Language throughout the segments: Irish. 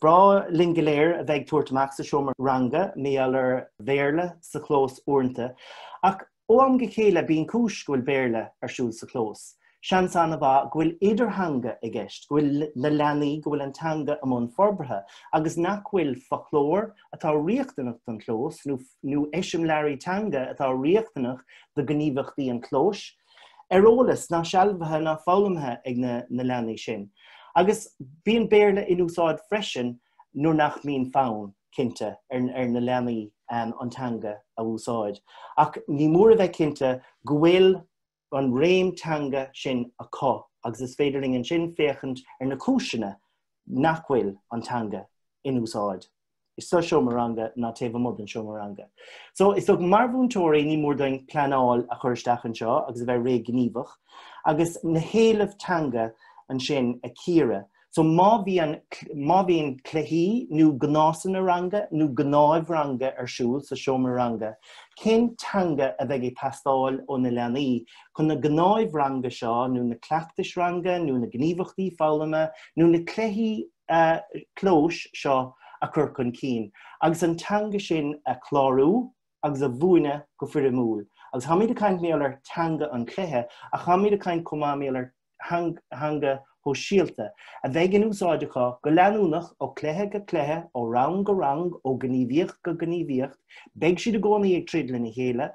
breá linn go léir a bheith ag tabhairt amach sa seomra ranga mar gheall ar Bhéarla sa chlós uaireanta, ach ó am go chéile bíonn cúis go bhfuil Béarla ar siúl sa chlós. Seans an-mhaith go bhfuil idirtheanga i gceist, go bhfuil na leanaí, go bhfuil an teanga i mbun forbartha agus nach bhfuil foclóir atá riachtanach don chlós nó nó eiseamláirí teanga atá riachtanach do ghníomhaíochtaí an chlóis ar eolas ná sealbhaithe ná foghlamtha ag na na leanaí sin. Agus bíonn Béarla in úsáid freisin nuair nach mbíonn fonn, cinnte, ar ar na leanaí an teanga a úsáid. Ach ní mór a bheith cinnte go bhfuil an réim teanga sin acu agus is féidir linn ansin féachaint ar na cúiseanna nach bhfuil an teanga in úsáid sa seomra ranga ná taobh amuigh den seomra ranga. So is dócha mar mhúinteoirí ní mór dúinn pleanáil a chur isteach anseo agus a bheith réamhghníomhach agus na héilimh teanga ansin a chíoradh. So má bhíonn má bhíonn cluichí nó gnásanna ranga nó gnáimh ranga ar siúl sa seomra ranga, cén teanga a bheidh ag teastáil ó na leanaí chun na gnáimh ranga seo nó na cleachtais ranga nó na gníomhaíochtaí foghlama nó na cluichí clóis seo a chur chun cinn agus an teanga sin a chlárú agus a mhúineadh go foirmiúil. Agus táimid ag caint mar gheall ar teanga an chluiche ach táimid ag caint chomh maith mar gheall ar theanga shóisialta, a bheidh in úsáid acu go leanúnach ó chluiche go cluiche, ó rang go rang, ó ghníomhaíocht go gníomhaíocht. Beidh siad i gcónaí ag troid lena chéile,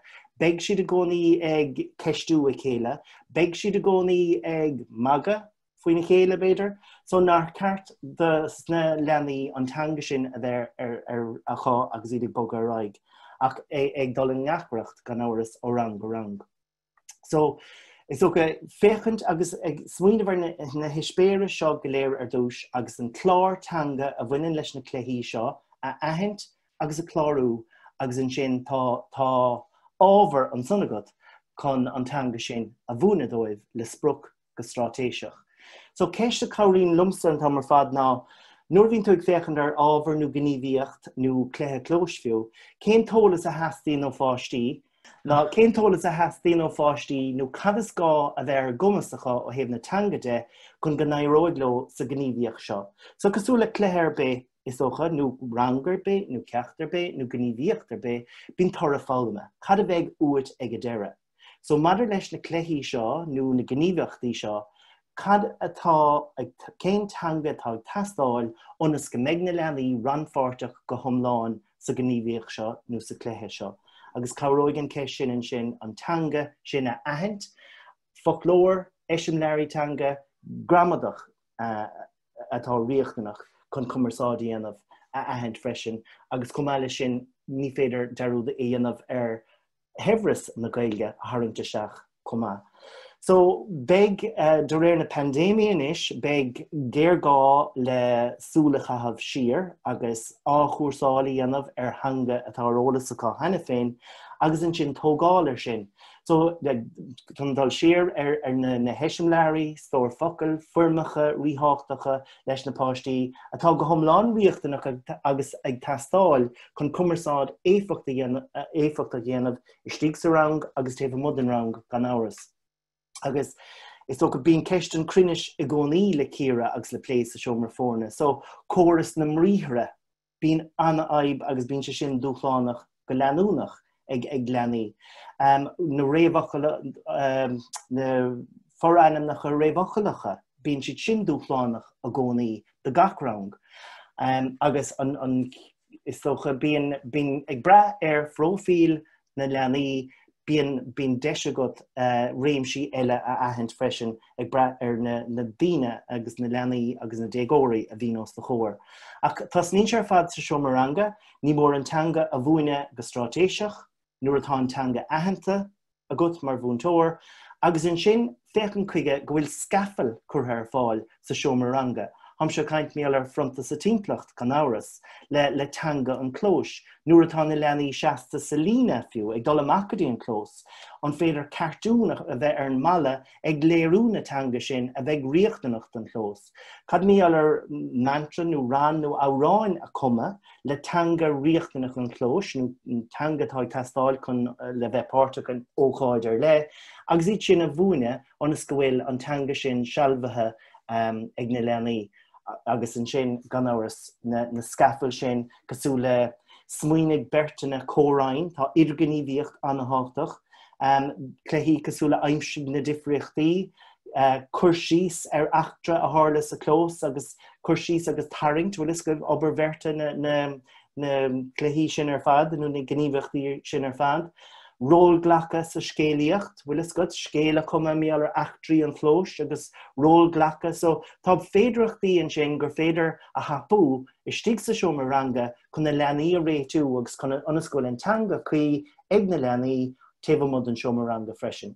beidh siad i gcónaí ag ceistiú a chéile, beidh siad i gcónaí ag magadh faoina chéile, b'fhéidir. So nár cheart do sna leanaí an teanga sin a bheith ar ar acu agus iad ag bogadh ar aghaidh, ach ag dul i ndeacracht, gan amhras, ó rang go rang. So, is dócha féachaint agus ag smaoineamh ar na heispéiris seo go léir ar dtús agus an clár teanga a bhaineann leis na cluichí seo a aithint agus a chlárú agus ansin tá tá ábhar ansan agat chun an teanga sin a mhúineadh dóibh le sprioc go straitéiseach. So ceist a chabhraíonn liomsa an t-am ar fad ná nuair a bhíonn tú ag féachaint ar ábhar nó gníomhaíocht nó cluiche clóis fiú, cén t-eolas a theastaíonn ó pháistí, ná cén t-eolas a theastaíonn ó pháistí nó cad is gá a bheith ar a gcumas acu ó thaobh na teanga de chun go n-éireoidh leo sa ghníomhaíocht seo. So cosúil le cluiche ar bith, is dócha, nó rang ar bith, nó ceacht ar bith, nó gníomhaíocht ar bith, bíonn toradh foghlama. Cad a bheidh uait ag an deireadh? So maidir leis na cluichí seo nó na gníomhaíochtaí seo, cad atá ag, cén teanga atá ag teastáil ionas go mbeidh na leanaí rannpháirteach go hiomlán sa ghníomhaíocht seo nó sa chluiche seo? Agus cabhróidh an ceist sin ansin an teanga sin a aithint, foclóir, eiseamláirí teanga, gramadach atá riachtanach chun cumarsáid a dhéanamh a aithint freisin agus chomh maith leis sin ní féidir dearúd a dhéanamh ar shaibhreas na Gaeilge a tharraingt isteach chomh maith. So beidh, de réir na paindéime anois, beidh géarghá le súil a chaitheamh siar agus athchúrsáil a dhéanamh ar theanga atá ar eolas acu cheana féin agus ansin tógáil air sin. So chun dul siar ar na heiseamláirí, stór focal, foirmeacha ríthábhachtacha leis na páistí atá go hiomlán riachtanach agus ag teastáil chun cumarsáid éifeachtach a dhéanamh istigh sa rang agus taobh amuigh den rang, gan amhras. Agus is dócha bíonn ceist an chruinnis i gcónaí le cíoradh agus le plé sa seomra foirne. So, córas na mbriathra, bíonn an-fhadhb agus bíonn sé sin dúshlánach go leanúnach ag ag leanaí. Na réamhfhocail, na forainmneacha réamhfhocalacha, bíonn siad sin dúshlánach i gcónaí do gach rang. Agus an, an, is dócha, bíonn, bíonn ag brath ar phróifíl na leanaí, bíonn, bíonn deis agat réimsí eile a aithint freisin ag brath ar na, na daoine agus na leanaí agus na déagóirí a bhíonn os do chomhair. Ach tosnaíonn sé ar fad sa seomra ranga, ní mór an teanga a mhúineadh go straitéiseach nuair atá an teanga aitheanta, agat mar mhúinteoir, agus ansin féachaint chuige go bhfuil scafall curtha ar fáil sa seomra ranga, táimse ag caint mar gheall ar phrionta sa timpeallacht, gan amhras, le le teanga an chlóis, nuair atá na leanaí seasta sa líne, fiú, ag dul amach go dtí an clós, an féidir cartún a bheith ar an mballa ag léiriú na teanga sin a bheidh riachtanach don chlós? Cad mar gheall ar mantra nó rann nó amhráin a chumadh le teanga riachtanach an chlóis nó teanga atá ag teastáil chun le bheith páirteach in ócáid ar leith, agus iad sin a mhúineadh ionas go bhfuil an teanga sin sealbhaithe ag na leanaí. Agus ansin, gan amhras, na scaifil sin cosúil le smaoinigh beirteanna comhroinn, tá idirghníomhaíocht an-thábhachtach, cluichí cosúil le aimsigh na difríochtaí, cur síos ar eachtra a tharla sa chlós agus cur síos agus tarraingt, bhfuil fhios agaibh, obair bheirte na na cluichí sin ar fad nó na gníomhaíochtaí sin ar fad. Rólghlacadh sa scéalaíocht, bhfuil fhios agat, scéal a chumadh mar gheall ar eachtraí an chlóis agus rólghlacadh. So tá féidearthachtaí ansin gur féidir a thapú istigh sa seomra ranga chun na leanaí a réitiú agus chun ionas go bhfuil an teanga cuí ag na leanaí taobh amuigh den seomra ranga freisin.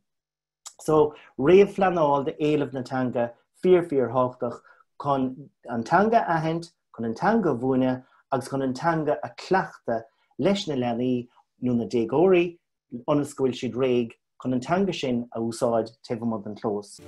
So, réamhphleanáil d'éileamh na teanga fíor fíor thábhachtach chun an teanga a aithint, chun an teanga a mhúineadh agus chun an teanga a chleachtadh leis na leanaí nó na déagóirí ionas go bhfuil siad réidh chun an teanga sin a úsáid taobh amuigh den chlós.